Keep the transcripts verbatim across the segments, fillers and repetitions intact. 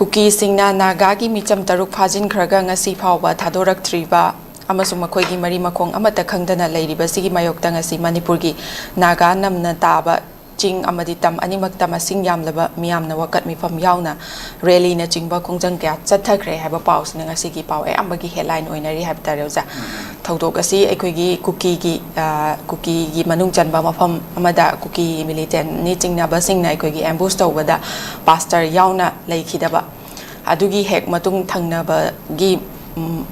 ꯀꯨꯀꯤꯁꯤꯡꯅ ꯅꯥꯒꯥꯒꯤ ꯃꯤꯆꯝ ꯇꯔꯨꯛ ꯐꯥꯖꯤꯟꯈ꯭ꯔꯒ ꯉꯁꯤ ꯐꯥꯎꯕ ꯊꯥꯗꯣꯔꯛꯇ꯭ꯔꯤꯕ ꯑꯃꯁꯨꯡ ꯃꯈꯣꯏꯒꯤ ꯃꯔꯤ ꯃꯈꯣꯡ ꯑꯃꯠꯇ ꯈꯪꯗꯅ ꯂꯩꯔꯤꯕꯁꯤꯒꯤ ꯃꯥꯌꯣꯛꯇ ꯉꯁꯤ ꯃꯅꯤꯄꯨꯔꯒꯤ ꯅꯥꯒꯥ ꯅꯝꯅ ꯇꯥꯕ ꯆꯤꯡ ꯑꯃꯗꯤ ꯇꯝ ꯑꯅꯤꯃꯛꯇ ꯃꯁꯤꯡ ꯌꯥꯝꯂꯕ ꯃꯤꯌꯥꯝꯅ ꯋꯥꯀꯠ ꯃꯤꯐꯝ ꯌꯥꯎꯅ ꯔꯦꯂꯤꯅꯆꯤꯡꯕ ꯈꯣꯡꯖꯪ ꯀꯌꯥ ꯆꯠꯊꯈ꯭ꯔꯦ ꯍꯥꯏꯕ ꯄꯥꯎꯁꯤꯅ ꯉꯁꯤꯒꯤ ꯄꯥꯎ ꯑꯌꯥꯝꯕꯒꯤ ꯍꯦꯗꯂꯥꯏꯟ ꯑꯣꯏꯅꯔꯤ ꯍꯥꯏꯕ ꯇꯥꯔꯦ, ꯑꯣꯖꯥ꯫ ꯊꯧꯗꯣꯛ ꯑꯁꯤ ꯑꯩꯈꯣꯏꯒꯤ ꯀꯨꯀꯤꯒꯤ, ꯑ, ꯀꯨꯀꯤꯒꯤ ꯃꯅꯨꯡ ꯆꯟꯕ ꯃꯐꯝ ꯑꯃꯗ ꯀꯨꯀꯤ ꯃꯤꯂꯤꯇꯦꯟꯅꯤ ꯆꯤꯡꯅꯕꯁꯤꯡꯅ ꯑꯩꯈꯣꯏꯒꯤ ꯑꯦꯝꯕꯨꯁ ꯇꯧꯕꯗ ꯄꯥꯁꯇꯔ ꯌꯥꯎꯅ ꯂꯩꯈꯤꯗꯕ, ꯑꯗꯨꯒꯤ ꯍꯦꯛ ꯃꯇꯨꯡ ꯊꯪꯅꯕꯒꯤ, ꯎꯝ,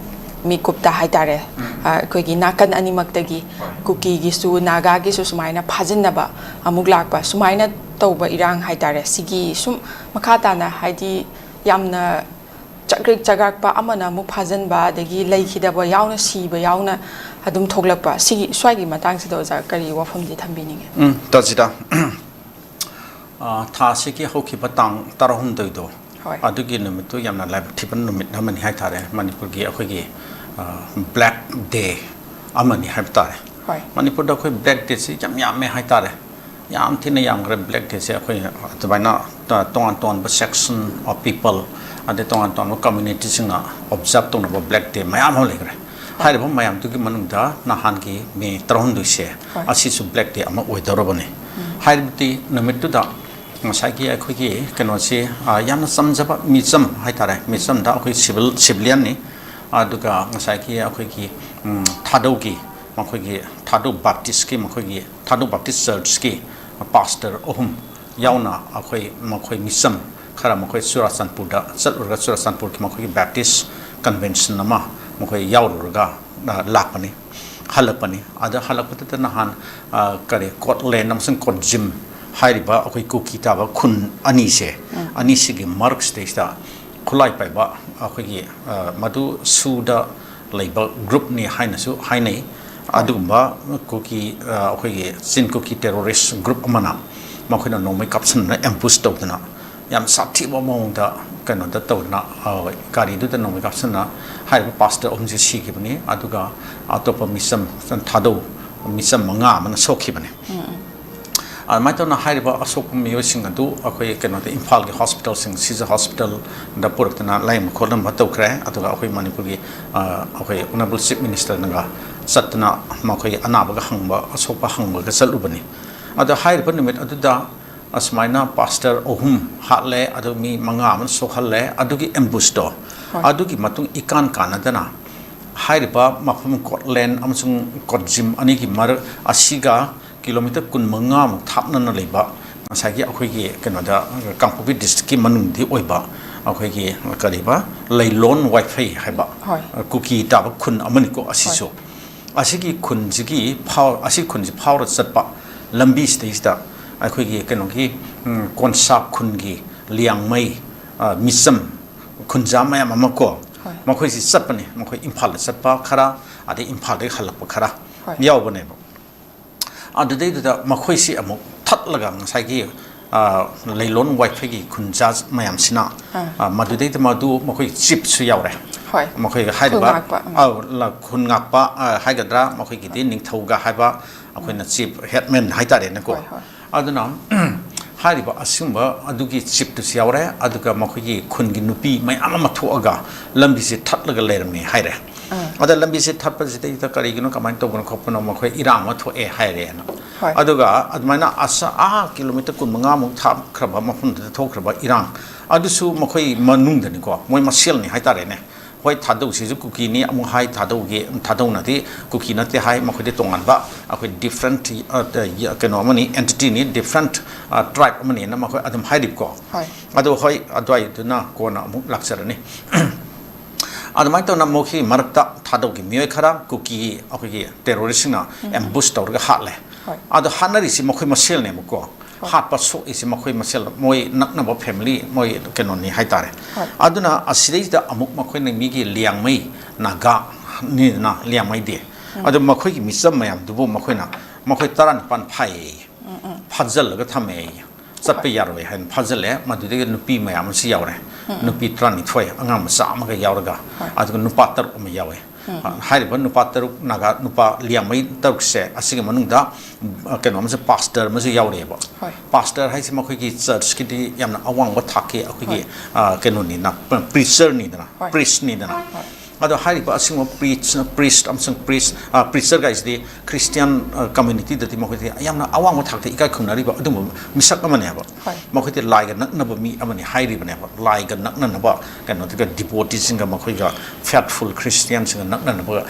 ꯃꯤꯀꯨꯞꯇ ꯍꯥꯏꯇꯥꯔꯦ, ꯎꯝ꯫ ꯑ, ꯑꯩꯈꯣꯏꯒꯤ ꯅꯥꯀꯟ ꯑꯅꯤꯃꯛꯇꯒꯤ ꯍꯣꯏ꯫ ꯀꯨꯀꯤꯒꯤꯁꯨ ꯅꯥꯒꯥꯒꯤꯁꯨ ꯁꯨꯃꯥꯏꯅ ꯐꯥꯖꯤꯟꯅꯕ ꯑꯃꯨꯛ ꯂꯥꯛꯄ, ꯁꯨꯃꯥꯏꯅ ꯇꯧꯕ ꯏꯔꯥꯡ ꯍꯥꯏꯇꯥꯔꯦ, ꯁꯤꯒꯤ ꯁꯨꯝ ꯃꯈꯥ ꯇꯥꯅ ꯍꯥꯏꯗꯤ ꯌꯥꯝꯅ ꯆꯥꯛꯔꯤꯛ ꯆꯒꯥꯛꯄ ꯑꯃꯅ ꯑꯃꯨꯛ ꯐꯥꯖꯤꯟꯕ, ꯑꯗꯒꯤ ꯂꯩꯈꯤꯗꯕ ꯌꯥꯎꯅ ꯁꯤꯕ ꯌꯥꯎꯅ ꯑꯗꯨꯝ ꯊꯣꯛꯂꯛꯄ, ꯁꯤꯒꯤ ꯁ꯭ꯋꯥꯏꯒꯤ ꯃꯇꯥꯡꯁꯤꯗ ꯑꯣꯖꯥ ꯀꯔꯤ ꯋꯥꯐꯝꯗꯤ ꯊꯝꯕꯤꯅꯤꯡꯉꯤ? ꯎꯝ, ꯇꯥꯖꯤꯗ, ꯑ, ꯊꯥ ꯑꯁꯤꯒꯤ ꯍꯧꯈꯤꯕ ꯇꯥꯡ ꯇꯔꯥꯍꯨꯝꯗꯣꯏꯗꯣ, ꯍꯣꯏ꯫ ꯑꯗꯨꯒꯤ ꯅꯨꯃꯤꯠꯇꯨ ꯌꯥꯝꯅ ꯂꯥꯏꯕꯛ ꯊꯤꯕ ꯅꯨꯃꯤꯠ ꯑꯃꯅꯤ ꯍꯥꯏꯇꯥꯔꯦ꯫ ꯃꯅꯤꯄꯨꯔꯒꯤ ꯑꯩꯈꯣꯏꯒꯤ, ꯑ, ꯕ꯭ꯂꯦꯛ ꯗꯦ ꯑꯃꯅꯤ ꯍꯥꯏꯕ ꯇꯥꯔꯦ꯫ ꯍꯣꯏ꯫ ꯃꯅꯤꯄꯨꯔꯗ ꯑꯩꯈꯣꯏ ꯕ꯭ꯂꯦꯛ ꯗꯦꯁꯤ ꯌꯥꯝ ꯌꯥꯝꯃꯦ ꯍꯥꯏꯇꯥꯔꯦ꯫ ꯌꯥꯝ ꯊꯤꯅ ꯌꯥꯝꯈ꯭ꯔꯦ ꯕ꯭ꯂꯦꯛ ꯗꯦꯁꯦ꯫ ꯑꯩꯈꯣꯏ ꯑꯗꯨꯃꯥꯏꯅ ꯇ-, ꯇꯣꯉꯥꯟ ꯇꯣꯉꯥꯟꯕ section of people, ꯑꯗꯩ ꯇꯣꯉꯥꯟ ꯇꯣꯉꯥꯟꯕ communityꯁꯤꯡꯅ observe ꯇꯧꯅꯕ ꯕ꯭ꯂꯦꯛ ꯗꯦ ꯃꯌꯥꯝ ꯑꯃ ꯂꯩꯈ꯭ꯔꯦ꯫ ꯍꯣꯏ꯫ ꯍꯥꯏꯔꯤꯕ ꯃꯌꯥꯝꯗꯨꯒꯤ ꯃꯅꯨꯡꯗ ꯅꯍꯥꯟꯒꯤ ꯃꯦ ꯇꯔꯥꯍꯨꯝꯗꯣꯏꯁꯦ, ꯍꯣꯏ꯫ ꯑꯁꯤꯁꯨ ꯕ꯭ꯂꯦꯛ ꯗꯦ ꯑꯃ ꯑꯣꯏꯗꯧꯔꯕꯅꯤ꯫ ꯎꯝ꯫ ꯍꯥꯏꯕꯗꯤ ꯅꯨꯃꯤꯠꯇꯨꯗ ꯉꯁꯥꯏꯒꯤ ꯑꯩꯈꯣꯏꯒꯤ ꯀꯩꯅꯣꯁꯤ, ꯑ, ꯌꯥꯝꯅ ꯆꯝꯖꯕ ꯃꯤꯆꯝ ꯍꯥꯏꯇꯥꯔꯦ, ꯃꯤꯆꯝꯗ ꯑꯩꯈꯣꯏ civil, civilianꯅꯤ꯫ ꯑꯗꯨꯒ ꯉꯁꯥꯏꯒꯤ ꯑꯩꯈꯣꯏꯒꯤ, ꯎꯝ, ꯊꯥꯗꯧꯒꯤ, ꯃꯈꯣꯏꯒꯤ ꯊꯥꯗꯧ ꯕꯥꯞꯇꯤꯁꯀꯤ, ꯃꯈꯣꯏꯒꯤ ꯊꯥꯗꯧ ꯕꯥꯞꯇꯤꯁ ꯆꯔꯆꯀꯤ ꯄꯥꯁꯇꯔ ꯑꯍꯨꯝ ꯌꯥꯎꯅ ꯑꯩꯈꯣꯏ, ꯃꯈꯣꯏ ꯃꯤꯆꯝ ꯈꯔ ꯃꯈꯣꯏ ꯆꯨꯔꯥꯆꯥꯟꯄꯨꯔꯗ ꯆꯠꯂꯨꯔꯒ, ꯆꯨꯔꯥꯆꯥꯟꯄꯨꯔꯒꯤ ꯃꯈꯣꯏꯒꯤ ꯕꯦꯞꯇꯤꯁ ꯀꯟꯚꯦꯟꯁꯟ ꯑꯃ ꯃꯈꯣꯏ ꯌꯥꯎꯔꯨꯔꯒ, ꯑ, ꯂꯥꯛꯄꯅꯤ, ꯍꯜꯂꯛꯄꯅꯤ꯫ ꯑꯗ ꯍꯜꯂꯛꯄꯗꯨꯗ ꯅꯍꯥꯟ, ꯑ, ꯀꯔꯤ, ꯀꯣꯠꯂꯦꯟ ꯑꯃꯁꯨꯡ ꯀꯣꯠꯖꯤꯝ ꯍꯥꯏꯔꯤꯕ ꯑꯩꯈꯣꯏ ꯀꯨꯀꯤ ꯇꯥꯕ ꯈꯨꯟ ꯑꯅꯤꯁꯦ, ꯎꯝ꯫ ꯑꯅꯤꯁꯤꯒꯤ ꯃꯔꯛꯁꯤꯗꯩꯁꯤꯗ ꯈꯨꯠꯂꯥꯏ ꯄꯥꯏꯕ ꯑꯩꯈꯣꯏꯒꯤ, ꯑ, ꯃꯗꯨ ꯁꯨꯗ ꯂꯩꯕ ꯒ꯭ꯔꯨꯞꯅꯤ ꯍꯥꯏꯅꯁꯨ ꯍꯥꯏꯅꯩ꯫ ꯍꯣꯏ꯫ ꯑꯗꯨꯒꯨꯝꯕ ꯀꯨꯀꯤ, ꯑ, ꯑꯩꯈꯣꯏꯒꯤ ꯆꯤꯟ ꯀꯨꯀꯤ ꯇꯦꯔꯣꯔꯤꯁ ꯒ꯭ꯔꯨꯞ ꯑꯃꯅ ꯃꯈꯣꯏꯅ ꯅꯣꯡꯃꯩ ꯀꯥꯞꯁꯤꯟꯗꯨꯅ ꯑꯦꯝꯕꯨꯁ ꯇꯧꯗꯨꯅ ꯌꯥꯝ ꯁꯥꯊꯤꯕ ꯃꯑꯣꯡꯗ ꯀꯩꯅꯣꯗ ꯇꯧꯗꯅ, ꯑ, ꯒꯥꯔꯤꯗꯨꯗ ꯅꯣꯡꯃꯩ ꯀꯥꯞꯁꯤꯟꯅ ꯍꯥꯏꯔꯤꯕ ꯄꯥꯁꯇꯔ ꯑꯍꯨꯝꯁꯦ ꯁꯤꯈꯤꯕꯅꯤ꯫ ꯑꯗꯨꯒ ꯑꯇꯣꯞꯄ ꯃꯤꯆꯝ ꯊꯥꯗꯧ ꯃꯤꯆꯝ ꯃꯉꯥ ꯑꯃꯅ ꯁꯣꯛꯈꯤꯕꯅꯤ꯫ ꯎꯝ, ꯎꯝ꯫ ꯑꯗꯨꯃꯥꯏꯅ ꯇꯧꯅ ꯍꯥꯏꯔꯤꯕ ꯑꯁꯣꯛꯄ ꯃꯤꯑꯣꯏꯁꯤꯡ ꯑꯗꯨ ꯑꯩꯈꯣꯏ ꯀꯩꯅꯣꯗ, ꯏꯝꯐꯥꯜꯒꯤ ꯍꯣꯁꯄꯤꯇꯥꯜꯁꯤꯡ, ꯁꯤꯖ ꯍꯣꯁꯄꯤꯇꯥꯜꯗ ꯄꯨꯔꯛꯇꯅ ꯂꯥꯌꯦꯡꯕ ꯈꯣꯠꯂꯝꯕ ꯇꯧꯈ꯭ꯔꯦ꯫ ꯑꯗꯨꯒ ꯑꯩꯈꯣꯏ ꯃꯅꯤꯄꯨꯔꯒꯤ, ꯑ, ꯑꯩꯈꯣꯏ ꯑꯣꯅꯔꯦꯕꯜ ꯆꯤꯐ ꯃꯤꯅꯤꯁꯇꯔꯅꯒ ꯆꯠꯇꯅ ꯃꯈꯣꯏ ꯑꯅꯥꯕꯒ ꯍꯪꯕ, ꯑꯁꯣꯛꯄ ꯍꯪꯕꯒ ꯆꯠꯂꯨꯕꯅꯤ꯫ ꯑꯗꯣ ꯍꯥꯏꯔꯤꯕ ꯅꯨꯃꯤꯠ ꯑꯗꯨꯗ ꯑꯁꯨꯃꯥꯏꯅ ꯄꯥꯁꯇꯔ ꯑꯍꯨꯝ ꯍꯥꯠꯂꯦ, ꯑꯗꯨ ꯃꯤ ꯃꯉꯥ ꯑꯃ ꯁꯣꯛꯍꯜꯂꯦ꯫ ꯑꯗꯨꯒꯤ ꯑꯦꯝꯕꯨꯁꯇꯣ, ꯍꯣꯏ꯫ ꯑꯗꯨꯒꯤ ꯃꯇꯨꯡ ꯏꯀꯥꯟ ꯀꯥꯟꯅꯗꯅ ꯍꯥꯏꯔꯤꯕ ꯃꯐꯝ ꯀꯣꯠꯂꯦꯟ ꯑꯃꯁꯨꯡ ꯀꯣꯠꯖꯤꯝ ꯑꯅꯤꯒꯤ ꯃꯔꯛ ꯑꯁꯤꯒ ꯀꯤꯂꯣꯃꯤꯇꯔ ꯀꯨꯟꯃꯉꯥꯃꯨꯛ ꯊꯥꯞꯅꯅ ꯂꯩꯕ ꯉꯁꯥꯏꯒꯤ ꯑꯩꯈꯣꯏꯒꯤ ꯀꯩꯅꯣꯗ, ꯀꯥꯡꯄꯣꯛꯄꯤ ꯗꯤꯁꯇ꯭ꯔꯤꯛꯀꯤ ꯃꯅꯨꯡꯗꯤ ꯑꯣꯏꯕ ꯑꯩꯈꯣꯏꯒꯤ ꯀꯔꯤꯕ, ꯂꯩꯂꯣꯟ ꯋꯥꯏꯐꯩ ꯍꯥꯏꯕ, ꯍꯣꯏ꯫ ꯀꯨꯀꯤ ꯇꯥꯕ ꯈꯨꯟ ꯑꯃꯅꯤꯀꯣ ꯑꯁꯤꯁꯨ꯫ ꯍꯣꯏ꯫ ꯑꯁꯤꯒꯤ ꯈꯨꯟꯁꯤꯒꯤ ꯐꯥꯎ-, ꯑꯁꯤ ꯈꯨꯟꯁꯤ ꯐꯥꯎꯔ ꯆꯠꯄ ꯂꯝꯕꯤꯁꯤꯗꯩꯁꯤꯗ ꯑꯩꯈꯣꯏꯒꯤ ꯀꯩꯅꯣꯒꯤ, ꯎꯝ, ꯀꯣꯟꯁꯥꯞ ꯈꯨꯟꯒꯤ ꯂꯤꯌꯥꯡꯃꯩ, ꯑ, ꯃꯤꯆꯝ, ꯈꯨꯟꯖꯥ ꯃꯌꯥꯝ ꯑꯃ ꯀꯣ, ꯍꯣꯏ꯫ ꯃꯈꯣꯏꯁꯤ ꯆꯠꯄꯅꯤ꯫ ꯃꯈꯣꯏ ꯏꯝꯐꯥꯜꯗ ꯆꯠꯄ ꯈꯔ, ꯑꯗꯩ ꯏꯝꯐꯥꯜꯗꯒꯤ ꯍꯜꯂꯛꯄ ꯈꯔ ꯍꯣꯏ꯫ ꯌꯥꯎꯕꯅꯦꯕ꯫ ꯑꯗꯨꯗꯩꯗꯨꯗ ꯃꯈꯣꯏꯁꯤ ꯑꯃꯨꯛ ꯊꯠꯂꯒ ꯉꯁꯥꯏꯒꯤ, ꯑ, ꯂꯩꯂꯣꯟ ꯋꯥꯏꯐꯩꯒꯤ ꯈꯨꯟꯖꯥ ꯃꯌꯥꯝꯁꯤꯅ, ꯑꯥ꯫ ꯑ, ꯃꯗꯨꯗꯩꯗ ꯃꯗꯨ ꯃꯈꯣꯏ ꯆꯤꯞꯁꯨ ꯌꯥꯎꯔꯦ꯫ ꯍꯣꯏ꯫ ꯃꯈꯣꯏꯒ ꯍꯥꯏꯔꯤꯕ, ꯈꯨꯟ ꯉꯥꯛꯄ, ꯎꯝ꯫ ꯑꯧ, ꯂ-, ꯈꯨꯟ ꯉꯥꯛꯄ, ꯑ, ꯍꯥꯏꯒꯗ꯭ꯔꯥ, ꯃꯈꯣꯏꯒꯤꯗꯤ ꯅꯤꯡꯊꯧꯒ ꯍꯥꯏꯕ, ꯑꯩꯈꯣꯏꯅ ꯎꯝ꯫ ꯆꯤꯞ ꯍꯦꯗꯃꯦꯟ ꯍꯥꯏꯇꯥꯔꯦꯅꯦꯀꯣ꯫ ꯍꯣꯏ, ꯍꯣꯏ꯫ ꯑꯗꯨꯅ ꯍꯥꯏꯔꯤꯕ ꯑꯁꯤꯒꯨꯝꯕ ꯑꯗꯨꯒꯤ ꯆꯤꯞꯇꯨꯁꯨ ꯌꯥꯎꯔꯦ, ꯑꯗꯨꯒ ꯃꯈꯣꯏꯒꯤ ꯈꯨꯟꯒꯤ ꯅꯨꯄꯤ ꯃꯌꯥꯝ ꯑꯃ ꯊꯣꯛꯑꯒ ꯂꯝꯕꯤꯁꯦ ꯊꯠꯂꯒ ꯂꯩꯔꯝꯃꯦ ꯍꯥꯏꯔꯦ꯫ ꯑꯥ꯫ ꯑꯗ ꯂꯝꯕꯤꯁꯦ ꯊꯠꯄꯁꯤꯗꯩꯗ ꯀꯔꯤꯒꯤꯅꯣ, ꯀꯃꯥꯏꯅ ꯇꯧꯕꯅꯣ ꯈꯣꯠꯄꯅꯣ, ꯃꯈꯣꯏ ꯏꯔꯥꯡ ꯑꯃ ꯊꯣꯛꯑꯦ ꯍꯥꯏꯔꯦꯅ꯫ ꯍꯣꯏ꯫ ꯑꯗꯨꯒ ꯑꯗꯨꯃꯥꯏꯅ ꯑꯁ-, ꯑꯥ ꯀꯤꯂꯣꯃꯤꯇꯔ ꯀꯨꯟꯃꯉꯥꯃꯨꯛ ꯊꯥꯞꯈ꯭ꯔꯕ ꯃꯐꯝꯗꯨꯗ ꯊꯣꯛꯈ꯭ꯔꯕ ꯏꯔꯥꯡ ꯑꯗꯨꯁꯨ ꯃꯈꯣꯏ ꯃꯅꯨꯡꯗꯅꯤꯀꯣ, ꯃꯣꯏ ꯃꯁꯦꯜꯅꯤ ꯍꯥꯏꯇꯥꯔꯦꯅꯦ꯫ ꯍꯣꯏ, ꯊꯥꯗꯧꯁꯤꯁꯨ ꯀꯨꯀꯤꯅꯤ ꯑꯃꯨꯛ ꯍꯥꯏ, ꯊꯥꯗꯧꯒꯤ, ꯊꯥꯗꯧꯅꯗꯤ ꯀꯨꯀꯤ ꯅꯠꯇꯦ ꯍꯥꯏ, ꯃꯈꯣꯏꯗꯤ ꯇꯣꯉꯥꯟꯕ ꯑꯩꯈꯣꯏ ꯗꯤꯐ꯭ꯔꯦꯟꯠ, ꯑ, ꯀꯩꯅꯣ ꯑꯃꯅꯤ, ꯑꯦꯟꯇꯤꯇꯤꯅꯤ, ꯗꯤꯐ꯭ꯔꯦꯟꯠ, ꯑ, ꯇ꯭ꯔꯥꯏꯕ ꯑꯃꯅꯤꯅ ꯃꯈꯣꯏ ꯑꯗꯨꯝ ꯍꯥꯏꯔꯤꯕꯀꯣ꯫ ꯍꯣꯏ꯫ ꯑꯗꯣ ꯍꯣꯏ, ꯑꯗꯨꯋꯥꯏꯗꯨꯅ ꯀꯣꯟꯅ ꯑꯃꯨꯛ ꯂꯥꯛꯆꯔꯅꯤ꯫ ꯑꯗꯨꯃꯥꯏꯅ ꯇꯧꯅ ꯃꯈꯣꯏꯒꯤ ꯃꯔꯛꯇ ꯊꯥꯗꯧꯒꯤ ꯃꯤꯑꯣꯏ ꯈꯔ ꯀꯨꯀꯤ ꯑꯩꯈꯣꯏꯒꯤ ꯇꯦꯔꯣꯔꯤꯁꯁꯤꯡꯅ ꯎꯝ꯫ ꯑꯦꯝꯕꯨꯁ ꯇꯧꯔꯒ ꯍꯥꯠꯂꯦ꯫ ꯍꯣꯏ꯫ ꯑꯗꯣ ꯍꯥꯠꯅꯔꯤꯁꯤ ꯃꯈꯣꯏ ꯃꯁꯦꯜꯅꯦꯕꯀꯣ꯫ ꯍꯣꯏ꯫ ꯍꯥꯠꯄ ꯁꯣꯛꯏꯁꯤ ꯃꯈꯣꯏ ꯃꯁꯦꯜ, ꯃꯣꯏ ꯅꯛꯅꯕ ꯐꯦꯃꯤꯂꯤ, ꯃꯣꯏ ꯀꯩꯅꯣꯅꯤ ꯍꯥꯏꯇꯥꯔꯦ꯫ ꯍꯣꯏ꯫ ꯑꯗꯨꯅ ꯑꯁꯤꯗꯩꯁꯤꯗ ꯑꯃꯨꯛ ꯃꯈꯣꯏꯅ ꯃꯤꯒꯤ ꯂꯤꯌꯥꯡꯃꯩ ꯅꯥꯒꯥꯅꯤꯗꯅ, ꯂꯤꯌꯥꯡꯃꯩꯗꯤ꯫ ꯎꯝ꯫ ꯑꯗꯨ ꯃꯈꯣꯏꯒꯤ ꯃꯤꯆꯝ ꯃꯌꯥꯝꯗꯨꯕꯨ ꯃꯈꯣꯏꯅ, ꯃꯈꯣꯏ ꯇꯔꯥꯅꯤꯄꯥꯜ ꯐꯥꯏꯌꯦ꯫ ꯎꯝ, ꯎꯝ꯫ ꯐꯥꯖꯤꯜꯂꯒ ꯊꯝꯃꯦ꯫ ꯆꯠꯄ ꯍꯣꯏ꯫ ꯌꯥꯔꯣꯏ ꯍꯥꯏꯅ ꯐꯥꯖꯤꯜꯂꯦ꯫ ꯃꯗꯨꯗꯒꯤ ꯅꯨꯄꯤ ꯃꯌꯥꯝ ꯑꯃꯁꯨ ꯌꯥꯎꯔꯦ꯫ ꯎꯝ, ꯎꯝ꯫ ꯅꯨꯄꯤ ꯇꯔꯥꯅꯤꯊꯣꯏ, ꯑꯉꯥꯡ ꯃꯆꯥ ꯑꯃꯒ ꯌꯥꯎꯔꯒ, ꯍꯣꯏ꯫ ꯑꯗꯨꯒ ꯅꯨꯄꯥ ꯇꯔꯨꯛ ꯑꯃ ꯌꯥꯎꯋꯦ꯫ ꯎꯝ, ꯎꯝ꯫ ꯍꯥꯏꯔꯤꯕ ꯅꯨꯄꯥ ꯇꯔꯨꯛ, ꯅꯥꯒꯥ ꯅꯨꯄꯥ ꯂꯤꯌꯥꯡꯃꯩ ꯇꯔꯨꯛꯁꯦ, ꯑꯁꯤꯒꯤ ꯃꯅꯨꯡꯗ, ꯎꯝ, ꯀꯩꯅꯣ ꯑꯃꯁꯨ, ꯄꯥꯁꯇꯔ ꯑꯃꯁꯨ ꯌꯥꯎꯔꯤꯑꯕ꯫ ꯍꯣꯏ꯫ ꯄꯥꯁꯇꯔ ꯍꯥꯏꯁꯦ ꯃꯈꯣꯏꯒꯤ ꯆꯔꯆꯀꯤꯗꯤ ꯌꯥꯝꯅ ꯑꯋꯥꯡꯕ ꯊꯥꯛꯀꯤ ꯑꯩꯈꯣꯏꯒꯤ, ꯍꯣꯏ꯫ ꯑ, ꯀꯩꯅꯣꯅꯤꯅ, ꯄ꯭ꯔꯤꯆꯔꯅꯤꯗꯅ, ꯍꯣꯏ꯫ ꯄ꯭ꯔꯤꯁꯅꯤꯗꯅ꯫ ꯍꯣꯏ꯫ ꯑꯗꯣ ꯍꯥꯏꯔꯤꯕ ꯑꯁꯤꯒꯨꯝꯕ ꯄ꯭ꯔꯤꯁ, ꯄ꯭ꯔꯤꯁ ꯑꯃꯁꯨꯡ ꯄ꯭ꯔꯤꯁ, ꯑ, ꯄ꯭ꯔꯤꯆꯔ ꯒꯥꯏꯁꯤꯗꯤ ꯈ꯭ꯔꯤꯁꯇꯤꯌꯥꯟ, ꯑ, ꯀꯝꯃ꯭ꯌꯨꯅꯤꯇꯤꯗꯗꯤ ꯃꯈꯣꯏꯗꯤ ꯌꯥꯝꯅ ꯑꯋꯥꯡꯕ ꯊꯥꯛꯇ ꯏꯀꯥꯏ ꯈꯨꯝꯅꯔꯤꯕ ꯑꯗꯨꯒꯨꯝꯕ ꯃꯤꯁꯛ ꯑꯃꯅꯦꯕ꯫ ꯍꯣꯏ꯫ ꯃꯈꯣꯏꯗꯤ ꯂꯥꯏꯒ ꯅꯛꯅꯕ ꯃꯤ ꯑꯃꯅꯤ ꯍꯥꯏꯔꯤꯕꯅꯦꯕ꯫ ꯂꯥꯏꯒ ꯅꯛꯅꯅꯕ ꯀꯩꯅꯣꯗꯨꯒ, ꯗꯤꯚꯣꯇꯤꯁꯤꯡꯒ, ꯃꯈꯣꯏꯒ ꯐꯦꯠꯐꯨꯜ ꯈ꯭ꯔꯤꯁꯇꯤꯌꯥꯟꯁꯤꯡꯒ ꯅꯛꯅꯅꯕ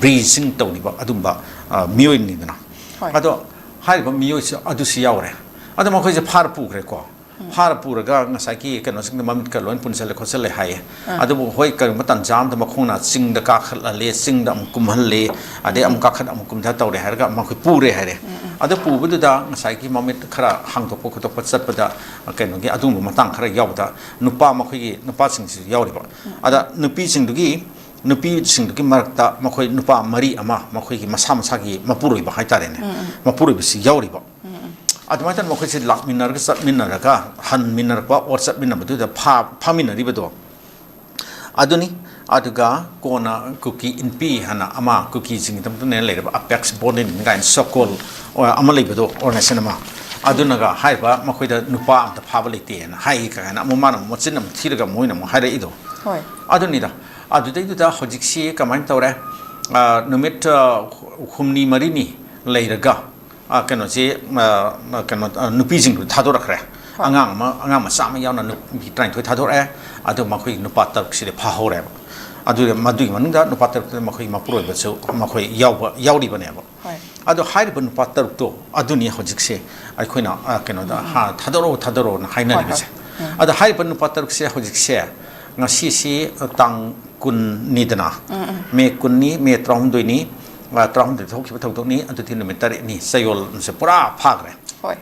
ꯕ꯭ꯔꯤꯖꯤꯡ ꯇꯧꯔꯤꯕ ꯑꯗꯨꯝꯕ, ꯑ, ꯃꯤꯑꯣꯏꯅꯤꯗꯅ꯫ ꯍꯣꯏ꯫ ꯑꯗꯣ ꯍꯥꯏꯔꯤꯕ ꯃꯤꯑꯣꯏꯁꯦ ꯑꯗꯨꯁꯨ ꯌꯥꯎꯔꯦ꯫ ꯑꯗꯣ ꯃꯈꯣꯏꯁꯦ ꯐꯥꯔ ꯄꯨꯈ꯭ꯔꯦꯀꯣ꯫ ꯎꯝ꯫ ꯐꯥꯔ ꯄꯨꯔꯒ ꯉꯁꯥꯏꯒꯤ ꯀꯩꯅꯣꯁꯤꯡꯗ ꯃꯃꯤꯠꯀ ꯂꯣꯏ ꯄꯨꯟꯁꯤꯜꯂꯦ ꯈꯣꯠꯆꯜꯂꯦ ꯍꯥꯏꯌꯦ꯫ ꯑꯥ꯫ ꯑꯗꯨꯕꯨ ꯍꯣꯏ, ꯀꯔꯤꯒꯨꯝꯕ ꯇꯥꯟꯖꯥ ꯑꯃꯗ ꯃꯈꯣꯡꯅ ꯆꯤꯡꯗ ꯀꯥꯈꯠꯍꯜꯂꯦ, ꯆꯤꯡꯗ ꯑꯃꯨꯛ ꯀꯨꯝꯍꯜꯂꯦ, ꯑꯗꯩ ꯎꯝ, ꯑꯃꯨꯛ ꯎꯝ꯫ ꯀꯥꯈꯠ ꯑꯃꯨꯛ ꯀꯨꯝꯊ ꯇꯧꯔꯦ ꯍꯥꯏꯔꯒ ꯃꯈꯣꯏ ꯄꯨꯔꯦ ꯍꯥꯏꯔꯦ꯫ ꯎꯝ, ꯎꯝ꯫ ꯑꯗꯨ ꯄꯨꯕꯗꯨꯗ ꯉꯁꯥꯏꯒꯤ ꯃꯃꯤꯠ ꯈꯔ ꯍꯥꯡꯗꯣꯛꯄ ꯈꯣꯠꯇꯣꯛꯄ ꯆꯠꯄꯗ ꯀꯩꯅꯣꯒꯤ ꯑꯗꯨꯒꯨꯝꯕ ꯃꯇꯥꯡ ꯈꯔ ꯌꯥꯎꯕꯗ ꯅꯨꯄꯥ, ꯃꯈꯣꯏꯒꯤ ꯅꯨꯄꯥꯁꯤꯡꯁꯤꯁꯨ ꯌꯥꯎꯔꯤꯕ꯫ ꯎꯝ, ꯎꯝ꯫ ꯑꯗ ꯅꯨꯄꯤꯁꯤꯡꯗꯨꯒꯤ, ꯅꯨꯄꯤꯁꯤꯡꯗꯨꯒꯤ ꯃꯔꯛꯇ ꯃꯈꯣꯏ ꯅꯨꯄꯥ ꯃꯔꯤ ꯑꯃ ꯃꯈꯣꯏꯒꯤ ꯃꯁꯥ ꯃꯁꯥꯒꯤ ꯃꯄꯨꯔꯣꯏꯕ ꯍꯥꯏꯇꯥꯔꯦꯅꯦ, ꯎꯝ, ꯎꯝ꯫ ꯃꯄꯨꯔꯣꯏꯕꯁꯤ ꯌꯥꯎꯔꯤꯕ꯫ ꯎꯝ, ꯎꯝ꯫ ꯑꯗꯨꯃꯥꯏꯅ ꯇꯧꯗꯅ ꯃꯈꯣꯏꯁꯦ ꯂꯥꯛꯃꯤꯟꯅꯔꯒ ꯆꯠꯃꯤꯟꯅꯔꯒ ꯍꯟꯃꯤꯟꯅꯔꯛꯄ ꯑꯣꯔ ꯆꯠꯃꯤꯟꯅꯕꯗꯨꯗ ꯐꯥ-, ꯐꯥꯃꯤꯟꯅꯔꯤꯕꯗꯣ ꯑꯗꯨꯅꯤ꯫ ꯑꯗꯨꯒ ꯀꯣꯟꯅ ꯀꯨꯀꯤ ꯏꯟꯄꯤ ꯍꯥꯏꯅ ꯑꯃ, ꯀꯨꯀꯤꯁꯤꯡꯒꯤꯗꯃꯛꯇꯅꯦ ꯂꯩꯔꯕ ꯑꯄꯦꯛꯁ ꯕꯣꯔꯗꯤꯡ ꯀꯥꯏꯅ ꯁꯣꯀꯣꯜ ꯑꯃ ꯂꯩꯕꯗꯣ, ꯑꯣꯔꯒꯅꯥꯏꯖꯦꯁꯟ ꯑꯃ, ꯑꯗꯨꯅꯒ ꯍꯥꯏꯔꯤꯕ ꯃꯈꯣꯏꯗ ꯅꯨꯄꯥ ꯑꯝꯇ ꯐꯥꯕ ꯂꯩꯇꯦꯅ ꯍꯥꯏ ꯀꯥꯏꯅ ꯑꯃꯨꯛ ꯃꯥꯅ ꯑꯃꯨꯛ ꯃꯆꯤꯟ ꯑꯃꯨꯛ ꯊꯤꯔꯒ ꯃꯣꯏꯅ ꯑꯃꯨꯛ ꯍꯥꯏꯔꯛꯏꯗꯣ꯫ ꯍꯣꯏ꯫ ꯑꯗꯨꯅꯤꯗ꯫ ꯑꯗꯨꯗꯩꯗꯨꯗ ꯍꯧꯖꯤꯛꯁꯤ ꯀꯃꯥꯏꯅ ꯇꯧꯔꯦ? ꯑ, ꯅꯨꯃꯤꯠ, ꯑ, ꯍꯨꯝꯅꯤ ꯃꯔꯤꯅꯤ ꯂꯩꯔꯒ, ꯑ, ꯀꯩꯅꯣꯁꯤ, ꯑ, ꯀꯩꯅꯣ, ꯑ, ꯅꯨꯄꯤꯁꯤꯡꯗꯨ ꯊꯥꯗꯣꯔꯛꯈ꯭ꯔꯦ꯫ ꯍꯣꯏ꯫ ꯑꯉꯥꯡ ꯑꯃ, ꯑꯉꯥꯡ ꯃꯆꯥ ꯑꯃ ꯌꯥꯎꯅ ꯅꯨꯄꯤ ꯇꯔꯥꯅꯤꯊꯣꯏ ꯊꯥꯗꯣꯔꯛꯑꯦ꯫ ꯑꯗꯨ ꯃꯈꯣꯏꯒꯤ ꯅꯨꯄꯥ ꯇꯔꯨꯛꯁꯤꯗꯤ ꯐꯥꯍꯧꯔꯦꯕ꯫ ꯑꯗꯨ, ꯃꯗꯨꯒꯤ ꯃꯅꯨꯡꯗ ꯅꯨꯄꯥ ꯇꯔꯨꯛꯇꯨꯗ ꯃꯈꯣꯏꯒꯤ ꯃꯄꯨꯔꯣꯏꯕꯁꯨ ꯃꯈꯣꯏ ꯌꯥꯎꯕ, ꯌꯥꯎꯔꯤꯕꯅꯦꯕ꯫ ꯍꯣꯏ꯫ ꯑꯗꯣ ꯍꯥꯏꯔꯤꯕ ꯅꯨꯄꯥ ꯇꯔꯨꯛꯇꯣ ꯑꯗꯨꯅꯤ ꯍꯧꯖꯤꯛꯁꯦ ꯑꯩꯈꯣꯏꯅ, ꯑ, ꯀꯩꯅꯣꯗ, ꯎꯝ, ꯎꯝ꯫ ꯍꯥ, "ꯊꯥꯗꯣꯔꯛꯑꯣ, ꯊꯥꯗꯣꯔꯛꯑꯣꯅ" ꯍꯣꯏ, ꯍꯥꯏꯅꯔꯤꯕꯁꯦ꯫ ꯍꯣꯏ꯫ ꯎꯝ꯫ ꯑꯗꯣ ꯍꯥꯏꯔꯤꯕ ꯅꯨꯄꯥ ꯇꯔꯨꯛꯁꯦ ꯍꯧꯖꯤꯛꯁꯦ, ꯉꯁꯤꯁꯤ ꯇꯥꯡ ꯀꯨꯟꯅꯤꯗꯅ, ꯎꯝ, ꯎꯝ꯫ ꯃꯦ ꯀꯨꯟꯅꯤ, ꯃꯦ ꯇꯔꯥꯍꯨꯝꯗꯣꯏꯅꯤ, ꯑ, ꯇꯔꯥꯍꯨꯝꯗꯣꯏ ꯊꯣꯛꯈꯤꯕ ꯊꯧꯗꯣꯛꯅꯤ, ꯑꯗꯨꯗꯤ ꯅꯨꯃꯤꯠ ꯇꯔꯦꯠꯅꯤ, ꯆꯌꯣꯜꯁꯦ ꯄꯨꯔꯥ ꯐꯥꯈ꯭ꯔꯦ꯫ ꯍꯣꯏ꯫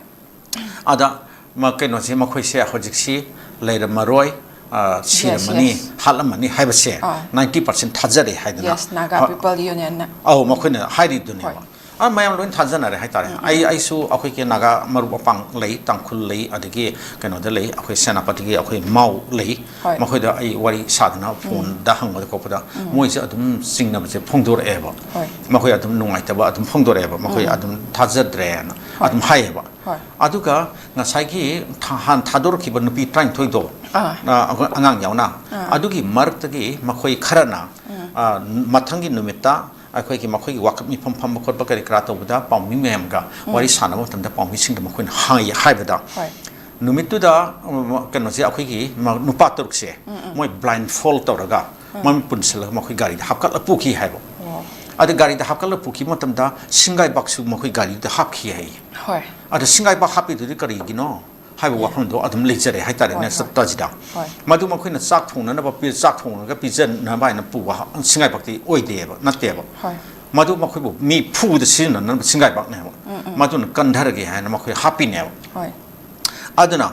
ꯑꯗ ꯃ-, ꯀꯩꯅꯣꯁꯦ, ꯃꯈꯣꯏꯁꯦ ꯍꯧꯖꯤꯛꯁꯤ ꯂꯩꯔꯝꯃꯔꯣꯏ, ꯑ, ꯁꯤꯔꯝꯃꯅꯤ, yes, yes꯫ ꯍꯥꯠꯂꯝꯃꯅꯤ ꯍꯥꯏꯕꯁꯦ ꯑꯥ꯫ ninety percent ꯊꯥꯖꯔꯦ ꯍꯥꯏꯗꯅ꯫ Yes, Naga ꯍ-, People Union ꯅ꯫ ꯑꯧ, ꯃꯈꯣꯏꯅ ꯍꯥꯏꯔꯤꯗꯨꯅꯦꯕ꯫ ꯍꯣꯏ꯫ ꯑ, ꯃꯌꯥꯝ ꯂꯣꯏ ꯊꯥꯖꯅꯔꯦ ꯍꯥꯏꯇꯥꯔꯦ꯫ ꯎꯝ, ꯎꯝ꯫ ꯑꯩ, ꯑꯩꯁꯨ ꯑꯩꯈꯣꯏꯒꯤ ꯅꯥꯒꯥ ꯃꯔꯨꯞ ꯃꯄꯥꯡ ꯂꯩ, ꯇꯥꯡꯈꯨꯜ ꯂꯩ, ꯑꯗꯒꯤ ꯀꯩꯅꯣꯗ ꯂꯩ, ꯑꯩꯈꯣꯏ ꯁꯦꯅꯥꯄꯇꯤꯒꯤ ꯑꯩꯈꯣꯏ ꯃꯥꯎ ꯂꯩ꯫ ꯍꯣꯏ꯫ ꯃꯈꯣꯏꯗ ꯑꯩ ꯋꯥꯔꯤ ꯁꯥꯗꯅ ꯎꯝ꯫ ꯐꯣꯟꯗ ꯍꯪꯕꯗ ꯈꯣꯠꯄꯗ ꯎꯝ꯫ ꯃꯣꯏꯁꯦ ꯑꯗꯨꯝ ꯆꯤꯡꯅꯕꯁꯦ ꯐꯣꯡꯗꯣꯔꯛꯑꯦꯕ꯫ ꯍꯣꯏ꯫ ꯃꯈꯣꯏ ꯑꯗꯨꯝ ꯅꯨꯡꯉꯥꯏꯇꯕ ꯑꯗꯨꯝ ꯐꯣꯡꯗꯣꯔꯛꯑꯦꯕ꯫ ꯃꯈꯣꯏ ꯎꯝ꯫ ꯑꯗꯨꯝ ꯊꯥꯖꯗ꯭ꯔꯦꯅ ꯍꯣꯏ꯫ ꯑꯗꯨꯝ ꯍꯥꯏꯌꯦꯕ꯫ ꯍꯣꯏ꯫ ꯑꯗꯨꯒ ꯉꯁꯥꯏꯒꯤ ꯊꯥ-, ꯍꯥꯟꯅ ꯊꯥꯗꯣꯔꯛꯈꯤꯕ ꯅꯨꯄꯤ ꯇꯔꯥꯅꯤꯊꯣꯏꯗꯣ, ꯑꯥ꯫ ꯑ, ꯑꯩꯈꯣꯏ ꯑꯉꯥꯡ ꯌꯥꯎꯅ, ꯑꯥ꯫ ꯑꯗꯨꯒꯤ ꯃꯔꯛꯇꯒꯤ ꯃꯈꯣꯏ ꯈꯔꯅ, ꯎꯝ꯫ ꯑ, ꯃꯊꯪꯒꯤ ꯅꯨꯃꯤꯠꯇ ꯑꯩꯈꯣꯏꯒꯤ ꯃꯈꯣꯏꯒꯤ ꯋꯥꯀꯠ ꯃꯤꯐꯝ ꯐꯝꯕ ꯈꯣꯠꯄ ꯀꯔꯤ ꯀꯔꯥ ꯇꯧꯕꯗ ꯄꯥꯎꯃꯤ ꯃꯌꯥꯝꯒ ꯎꯝ꯫ ꯋꯥꯔꯤ ꯁꯥꯟꯅꯕ ꯃꯇꯝꯗ ꯄꯥꯎꯃꯤꯁꯤꯡꯗ ꯃꯈꯣꯏꯅ ꯍꯥꯏ-, ꯍꯥꯏꯕꯗ, ꯍꯣꯏ꯫ ꯅꯨꯃꯤꯠꯇꯨꯗ, ꯎꯝ, ꯀꯩꯅꯣꯁꯦ, ꯑꯩꯈꯣꯏꯒꯤ ꯃ-, ꯅꯨꯄꯥ ꯇꯔꯨꯛꯁꯦ ꯎꯝ, ꯎꯝ꯫ ꯃꯣꯏ blind fold ꯇꯧꯔꯒ ꯎꯝ꯫ ꯃꯃꯤꯠ ꯄꯨꯟꯁꯤꯜꯂꯒ ꯃꯈꯣꯏ ꯒꯥꯔꯤꯗ ꯍꯥꯞꯀꯠꯂ ꯄꯨꯈꯤ ꯍꯥꯏꯕ꯫ ꯑꯣ꯫ ꯑꯗ ꯒꯥꯔꯤꯗ ꯍꯥꯞꯀꯠꯂ ꯄꯨꯈꯤꯕ ꯃꯇꯝꯗ ꯁꯤꯡꯒꯥꯏꯕꯥꯛꯁꯨ ꯃꯈꯣꯏ ꯒꯥꯔꯤꯗꯨꯗ ꯍꯥꯞꯈꯤ ꯍꯥꯏ꯫ ꯍꯣꯏ꯫ ꯑꯗ ꯁꯤꯡꯒꯥꯏꯕꯥꯛ ꯍꯥꯞꯄꯤꯗꯨꯗꯤ ꯀꯔꯤꯒꯤꯅꯣ ꯍꯥꯏꯕ ꯎꯝ꯫ ꯋꯥꯐꯝꯗꯣ ꯑꯗꯨꯝ ꯂꯩꯖꯔꯦ ꯍꯥꯏꯇꯥꯔꯦꯅꯦ, ꯍꯣꯏ, ꯍꯣꯏ꯫ ꯆꯞꯇꯥꯁꯤꯗ꯫ ꯍꯣꯏ꯫ ꯃꯗꯨ ꯃꯈꯣꯏꯅ ꯆꯥꯛ ꯊꯣꯡꯅꯅꯕ ꯄꯤ-, ꯆꯥꯛ ꯊꯣꯡꯉꯒ ꯄꯤꯖꯅꯕ ꯍꯥꯏꯅ ꯄꯨꯕ ꯍ-, ꯁꯤꯡꯒꯥꯏꯕꯥꯛꯇꯤ ꯑꯣꯏꯗꯦꯕ, ꯅꯠꯇꯦꯕ꯫ ꯍꯣꯏ꯫ ꯃꯗꯨ ꯃꯈꯣꯏꯕꯨ ꯃꯤ ꯐꯨꯕꯗ ꯁꯤꯖꯤꯟꯅꯅꯕ ꯁꯤꯡꯒꯥꯏꯕꯥꯛꯅꯦꯕ꯫ ꯎꯝ, ꯎꯝ꯫ ꯃꯗꯨꯅ ꯀꯟꯊꯔꯒꯦ ꯍꯥꯏꯅ ꯃꯈꯣꯏ ꯍꯥꯞꯄꯤꯅꯦꯕ꯫ ꯍꯣꯏ꯫ ꯑꯗꯨꯅ